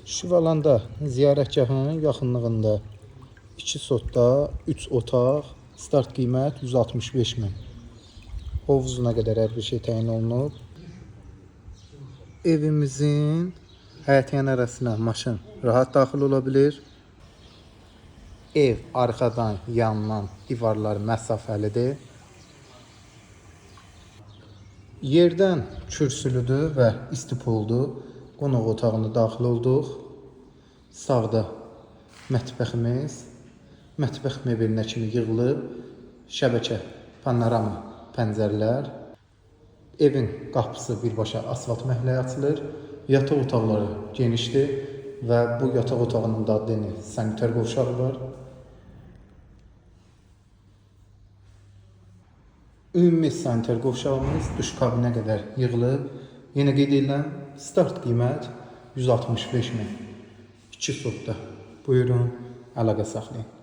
Şivalanda ziyarətgahının yaxınlığında 2 sotda 3 otaq, start qiymət 165 min. Hovuzuna qədər hər bir şey təyin olunub. Evimizin həyətyan arasına maşın rahat daxil ola bilir. Ev arxadan, yandan divarları məsafəlidir. Yerdən kürsülüdür və istipoldur. Qonaq otağına daxil olduq. Sağda mətbəximiz, mətbəx mebelinə kimi yığılıb, şəbəkə, panorama pəncərələr. Evin qapısı birbaşa asfalt məhəlləyə açılır. Yataq otaqları genişdir və bu yataq otağının da adını sanitar qovşağı var. Ümumi sanitar qovşağımız duş kabinə qədər yığılıb. Yenə qeyd edirəm, start qiymət 165 min. 2 sotda. Buyurun, əlaqə saxlayın.